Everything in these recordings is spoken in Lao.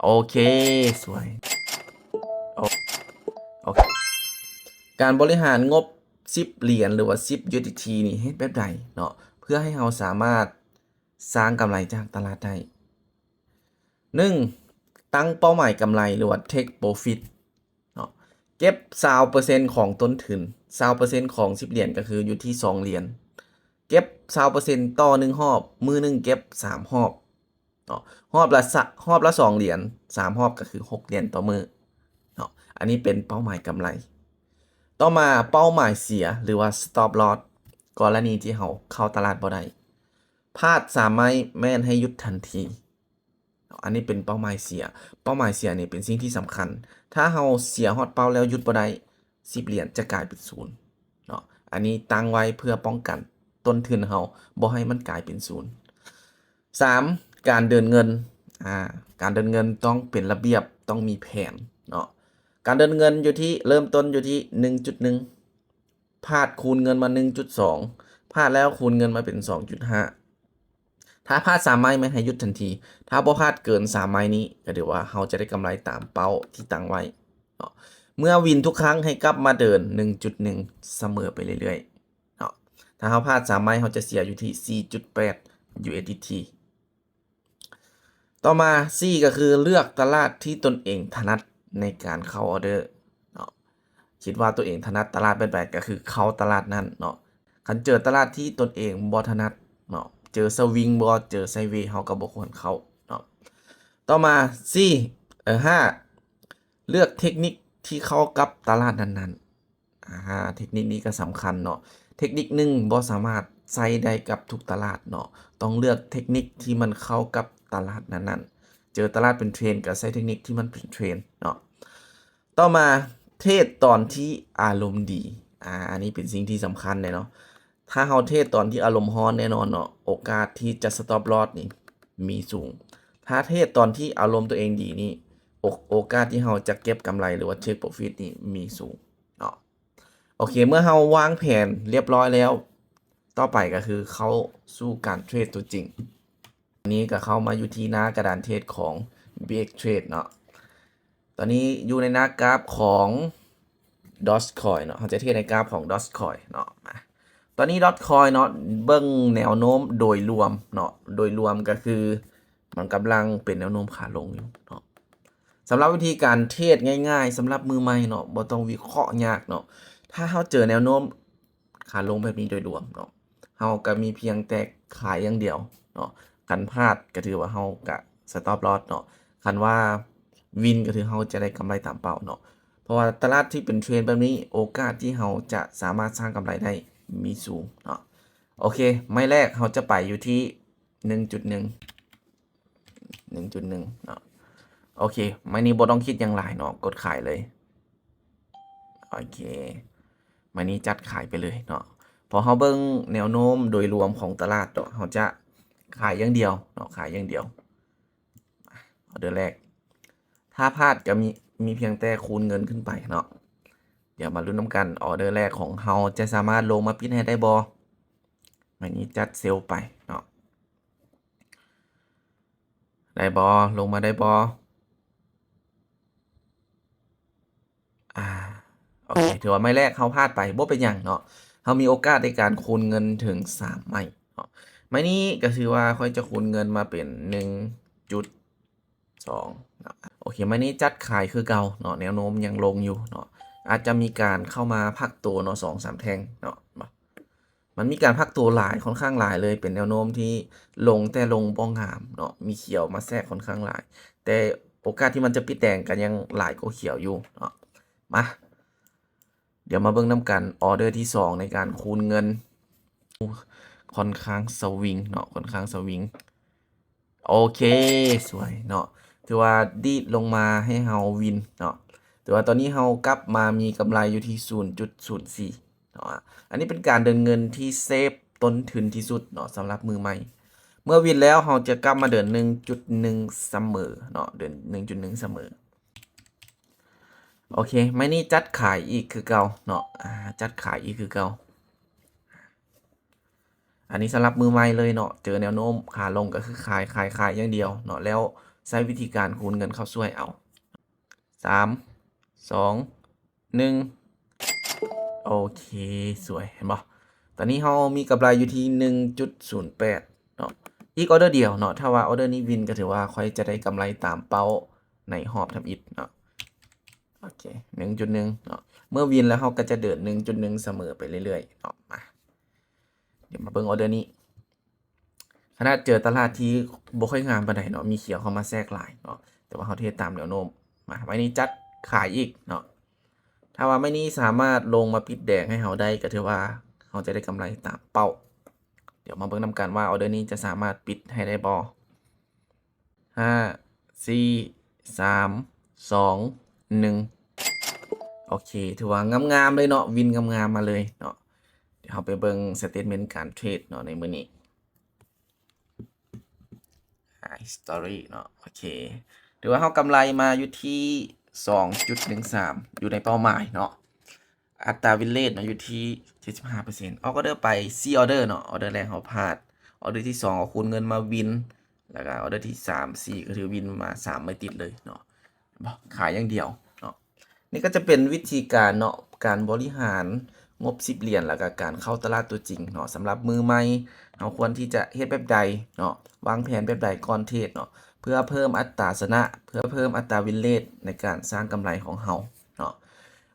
ໂອເຄ ສວຍ ໂອ ໂອເຄ ການບໍລິຫານງົບສິບຫຼຽນ ຫຼືວ່າສິບ USDT ນີ້ເຮັດແບບໃດເນາະ ເພື່ອໃຫ້ເຮົາສາມາດສ້າງກຳໄລຈາກຕະຫຼາດໄດ້? ໜຶ່ງ ຕັ້ງເປົ້າໝາຍກຳໄລ ຫຼືວ່າ take profit ເນາະ ເກັບຊາວເປີເຊັນຂອງຕົ້ນທຶນ ຊາວເປີເຊັນຂອງສິບຫຼຽນ ກໍຄືຢູ່ທີ່ສອງຫຼຽນ ເກັບຊາວເປີເຊັນຕໍ່ໜຶ່ງຮອບ ມື້ໜຶ່ງເກັບສາມຮອບເນາະ ຮອບລະສະ ຮອບລະສອງຫຼຽນ ສາມຮອບກໍຄືຫົກຫຼຽນຕໍ່ມື້ເນາະ ອັນນີ້ເປັນເປົ້າໝາຍກຳໄລ. ຕໍ່ມາເປົ້າໝາຍເສຍ ຫຼືວ່າ stop loss ກໍລະນີທີ່ເຮົາເຂົ້າຕະຫຼາດບໍ່ໄດ້ ພາດສາມໄມ້ແມ່ນໃຫ້ຢຸດທັນທີ. ອັນນີ້ເປັນເປົ້າໝາຍເສຍ ເປົ້າໝາຍເສຍນີ້ເປັນສິ່ງທີ່ສຳຄັນ ຖ້າເຮົາເສຍຮອດເປົ້າແລ້ວຢຸດບໍ່ໄດ້ ສິບຫຼຽນຈະກາຍເປັນສູນເນາະ ອັນນີ້ຕັ້ງໄວ້ເພື່ອປ້ອງກັນຕົ້ນທຶນເຮົາບໍ່ໃຫ້ມັນກາຍເປັນສູນ. ສາມ ການເດີນເງິນ ອາ ການເດີນເງິນຕ້ອງເປັນລະບຽບ ຕ້ອງມີແຜນເນາະ ການເດີນເງິນຢູ່ທີ່ ເລີ່ມຕົ້ນຢູ່ທີ່ໜຶ່ງຈຸດໜຶ່ງ ພາດຄູນເງິນມາໜຶ່ງຈຸດສອງ ພາດແລ້ວຄູນເງິນມາເປັນສອງຈຸດຫ້າ ຖ້າພາດສາມໄມ້ແມ່ນໃຫ້ຢຸດທັນທີ ຖ້າບໍ່ພາດເກີນສາມໄມ້ນີ້ ກໍຖືວ່າເຮົາຈະໄດ້ກຳໄລຕາມເປົ້າທີ່ຕັ້ງໄວ້ເນາະ ເມື່ອວິນທຸກຄັ້ງໃຫ້ກັບມາເດີນໜຶ່ງຈຸດໜຶ່ງສະເໝີໄປເລື້ອຍໆເນາະ ຖ້າເຮົາພາດສາມໄມ້ ເຮົາຈະເສຍຢູ່ທີ່ສີ່ຈຸດແປດ USDT. ຕໍ່ມາ ສີ່ ກໍຄືເລືອກຕະຫຼາດທີ່ຕົນເອງຖະໜັດໃນການເຂົ້າອອເດີເນາະ ຄິດວ່າຕົວເອງຖະໜັດຕະຫຼາດແບບໃດ ກໍຄືເຂົ້າຕະຫຼາດນັ້ນເນາະ ຄັນເຈີຕະຫຼາດທີ່ຕົນເອງບໍ່ຖະໜັດເນາະ ເຈີສະວິງບໍ່ ເຈີໄຊເວ ເຮົາກໍບໍ່ຄວນເຂົ້າເນາະ. ຕໍ່ມາ ສີ່ ເອີ ຫ້າ ເລືອກເທັກນິກທີ່ເຂົ້າກັບຕະຫຼາດນັ້ນໆ ອາ ເທັກນິກນີ້ກໍສຳຄັນເນາະ ເທັກນິກໜຶ່ງບໍ່ສາມາດໃຊ້ໄດ້ກັບທຸກຕະຫຼາດເນາະ ຕ້ອງເລືອກເທັກນິກທີ່ມັນເຂົ້າກັບຕະຫຼາດນັ້ນໆ ເຈີຕະຫຼາດເປັນເທຣນກໍໃຊ້ເທັກນິກທີ່ມັນເປັນເທຣນເນາະ. ຕໍ່ມາ ເທຣດຕອນທີ່ອາລົມດີ ອາ ອັນນີ້ເປັນສິ່ງທີ່ສຳຄັນເດ້ເນາະ ຖ້າເຮົາເທຣດຕອນທີ່ອາລົມຮ້ອນ ແນ່ນອນເນາະ ໂອກາດທີ່ຈະ stop loss ນີ້ມີສູງ ຖ້າເທຣດຕອນທີ່ອາລົມຕົວເອງດີນີ້ ໂອ ໂອກາດທີ່ເຮົາຈະເກັບກຳໄລ ຫຼືວ່າ take profit ນີ້ມີສູງເນາະ. ໂອເຄ ເມື່ອເຮົາວາງແຜນລຽບຮ້ອຍແລ້ວ ຕໍ່ໄປກໍຄືເຂົ້າສູ່ການເທຣດຕົວຈິງ. ອັນນີ້ກໍເຂົ້າມາຢູ່ທີ່ໜ້າກະດານເທຣດຂອງ BX Trade ເນາະ ຕອນນີ້ຢູ່ໃນໜ້າກຣາຟຂອງ Dogecoin ເນາະ ເຮົາຈະເທຣດໃນກຣາຟຂອງ Dogecoin ເນາະ. ມາ ຕອນນີ້ Dogecoin ເນາະ ເບິ່ງແນວໂນ້ມໂດຍລວມເນາະ ໂດຍລວມກໍຄື ມັນກຳລັງເປັນແນວໂນ້ມຂາລົງຢູ່ເນາະ. ສຳລັບວິທີການເທຣດງ່າຍໆ ສຳລັບມືໃໝ່ເນາະ ບໍ່ຕ້ອງວິເຄາະຍາກເນາະ ຖ້າເຮົາເຈີແນວໂນ້ມຂາລົງແບບນີ້ໂດຍລວມເນາະ ເຮົາກໍມີພຽງແຕ່ຂາຍຢ່າງດຽວເນາະ ຄັນພາດກໍຖືວ່າເຮົາກະ stop loss ເນາະ ຄັນວ່າວິນກໍຖືເຮົາຈະໄດ້ກຳໄລຕາມເປົ້າເນາະ ເພາະວ່າຕະຫຼາດທີ່ເປັນເທຣນແບບນີ້ ໂອກາດທີ່ເຮົາຈະສາມາດສ້າງກຳໄລໄດ້ມີສູງເນາະ. ໂອເຄ ໄມ້ແລກເຮົາຈະໄປຢູ່ທີ່ ໜຶ່ງຈຸດໜຶ່ງ ໜຶ່ງຈຸດໜຶ່ງເນາະ. ໂອເຄ ໄມ້ນີ້ບໍ່ຕ້ອງຄິດຫຍັງຫຼາຍເນາະ ກົດຂາຍເລີຍ. ໂອເຄ ໄມ້ນີ້ຈັດຂາຍໄປເລີຍເນາະ ເພາະເຮົາເບິ່ງແນວໂນ້ມໂດຍລວມຂອງຕະຫຼາດເນາະ ເຮົາຈະຂາຍຢ່າງດຽວເນາະ ຂາຍຢ່າງດຽວ. ອອເດີແລກ ຖ້າພາດກໍມີ ມີພຽງແຕ່ຄູນເງິນຂຶ້ນໄປເນາະ. ດຽວມາລຸ້ນນຳກັນ ອອເດີແລກຂອງເຮົາຈະສາມາດລົງມາປິດໃຫ້ໄດ້ບໍ່? ໄມ້ນີ້ຈັດເຊວໄປເນາະ ໄດ້ບໍ່? ລົງມາໄດ້ບໍ່? ອາ ໂອເຄ ຖືວ່າໄມ້ແລກເຮົາພາດໄປ ບໍ່ເປັນຫຍັງເນາະ ເຮົາມີໂອກາດໃນການຄູນເງິນເຖິງສາມໄມ້ເນາະ. ໄມ້ນີ້ກໍຖືວ່າຂ້ອຍຈະຄູນເງິນມາເປັນໜຶ່ງຈຸດ ສອງເນາະ. ໂອເຄ ໄມ້ນີ້ຈັດຂາຍຄືເກົ່າເນາະ ແນວໂນ້ມຍັງລົງຢູ່ເນາະ ອາດຈະມີການເຂົ້າມາພັກໂຕເນາະ ສອງສາມແທ່ງເນາະ. ມັນມີການພັກໂຕຫຼາຍ ຄ່ອນຂ້າງຫຼາຍເລີຍ ເປັນແນວໂນ້ມທີ່ລົງ ແຕ່ລົງບໍ່ງາມເນາະ ມີຂຽວມາແຊກຄ່ອນຂ້າງຫຼາຍ ແຕ່ໂອກາດທີ່ມັນຈະປິດແດງກໍຍັງຫຼາຍກວ່າຂຽວຢູ່ເນາະ. ມາ ດຽວມາເບິ່ງນຳກັນ ອອເດີທີສອງໃນການຄູນເງິນ ຄ່ອນຂ້າງສະວິງເນາະ ຄ່ອນຂ້າງສະວິງ. ໂອເຄ ສວຍເນາະ ຖືວ່າດີດລົງມາໃຫ້ເຮົາວິນເນາະ ແຕ່ວ່າຕອນນີ້ເຮົາກັບມາມີກຳໄລຢູ່ທີ່ສູນຈຸດສູນສີ່ເນາະ. ອັນນີ້ເປັນການເດີນເງິນທີ່ເຊບຕົ້ນທຶນທີ່ສຸດເນາະ ສຳລັບມືໃໝ່. ເມື່ອວິນແລ້ວເຮົາຈະກັບມາເດີນໜຶ່ງຈຸດໜຶ່ງສະເໝີເນາະ ເດີນໜຶ່ງຈຸດໜຶ່ງສະເໝີ. ໂອເຄ ໄມ້ນີ້ຈັດຂາຍອີກຄືເກົ່າເນາະ ອາ ຈັດຂາຍອີກຄືເກົ່າ. ອັນນີ້ສຳລັບມືໃໝ່ເລີຍເນາະ ເຈີແນວໂນ້ມຂາລົງກໍຄືຂາຍ ຂາຍ ຂາຍຢ່າງດຽວເນາະ ແລ້ວ ໃຊ້ວິທີການຄູນເງິນເຂົ້າຊ່ວຍເອົາ. ສາມ ສອງ ໜຶ່ງ ໂອເຄ ສວຍ ເຫັນບໍ່? ຕອນນີ້ເຮົາມີກຳໄລຢູ່ທີ່ ໜຶ່ງຈຸດສູນແປດ ເນາະ. ອີກອໍເດີດຽວເນາະ, ຖ້າວ່າອໍເດີນີ້ວິນ ກໍຖືວ່າຂ້ອຍຈະໄດ້ກຳໄລຕາມເປົ້າໃນຮອບທຳອິດເນາະ. ໂອເຄ ໜຶ່ງຈຸດໜຶ່ງ ເນາະ. ເມື່ອວິນແລ້ວ ເຮົາກໍຈະເດີນ ໜຶ່ງຈຸດໜຶ່ງ ສະເໝີໄປເລື້ອຍໆເນາະ. ມາ ດຽວມາເບິ່ງອໍເດີນີ້. ຂະໜາດເຈີຕະຫຼາດທີ່ບໍ່ຄ່ອຍງາມປານໃດເນາະ, ມີຂຽວເຂົ້າມາແຊກຫຼາຍເນາະ, ແຕ່ວ່າເຮົາເທດຕາມແນວໂນ້ມ. ມາ ໄມ້ນີ້ຈັດຂາຍອີກເນາະ. ຖ້າວ່າໄມ້ນີ້ສາມາດລົງມາປິດແດງໃຫ້ເຮົາໄດ້ ກໍຖືວ່າເຮົາຈະໄດ້ກຳໄລຕາມເປົ້າ. ດຽວມາເບິ່ງນຳກັນວ່າອໍເດີນີ້ຈະສາມາດປິດໃຫ້ໄດ້ບໍ່. ຫ້າ ສີ່ ສາມ ສອງ ໜຶ່ງ ໂອເຄ ຖືວ່າງາມໆເລີຍເນາະ, ວິນງາມໆມາເລີຍເນາະ. ດຽວເຮົາໄປເບິ່ງສະເຕດເມັນການເທຣດເນາະໃນມື້ນີ້. History ເນາະ, ໂອເຄ ຖືວ່າເຮົາກຳໄລມາຢູ່ທີ່ ສອງຈຸດໜຶ່ງສາມ ຢູ່ໃນເປົ້າໝາຍເນາະ. ອັດຕາວິນເຣດເນາະ ຢູ່ທີ່ ເຈັດສິບຫ້າເປີເຊັນ. ອອກອໍເດີໄປ ສີ່ ອໍເດີເນາະ, ອໍເດີແລກເຮົາພາດ, ອໍເດີທີສອງເຮົາຄູນເງິນມາວິນ, ແລ້ວກໍອໍເດີທີສາມ ສີ່ ກໍຖືວິນມາສາມໄມ້ຕິດເລີຍເນາະ, ບໍ່ ຂາຍຢ່າງດຽວເນາະ. ນີ້ກໍຈະເປັນວິທີການເນາະ, ການບໍລິຫານງົບສິບຫຼຽນ ແລ້ວກໍການເຂົ້າຕະຫຼາດຕົວຈິງເນາະ. ສຳລັບມືໃໝ່ ເຮົາຄວນທີ່ຈະເຮັດແບບໃດເນາະ, ວາງແຜນແບບໃດກ່ອນເທຣດເນາະ, ເພື່ອເພີ່ມອັດຕາຊະນະ, ເພື່ອເພີ່ມອັດຕາວິນເຣດໃນການສ້າງກຳໄລຂອງເຮົາເນາະ.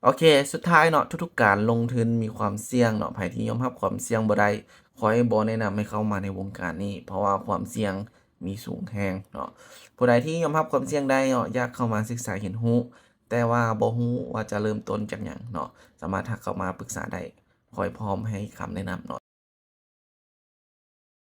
ໂອເຄ ສຸດທ້າຍເນາະ, ທຸກໆການລົງທຶນມີຄວາມສ່ຽງເນາະ. ໃຜທີ່ຍອມຮັບຄວາມສ່ຽງບໍ່ໄດ້, ຂ້ອຍບໍ່ແນະນຳໃຫ້ເຂົ້າມາໃນວົງການນີ້, ເພາະວ່າຄວາມສ່ຽງມີສູງແຮງເນາະ. ຜູ້ໃດທີ່ຍອມຮັບຄວາມສ່ຽງໄດ້ເນາະ, ຢາກເຂົ້າມາສຶກສາຮຽນຮູ້, ແຕ່ວ່າບໍ່ຮູ້ວ່າຈະເລີ່ມຕົ້ນຈາກຫຍັງເນາະ, ສາມາດທັກເຂົ້າມາປຶກສາໄດ້, ຂ້ອຍພ້ອມໃຫ້ຄຳແນະນຳເນາະ.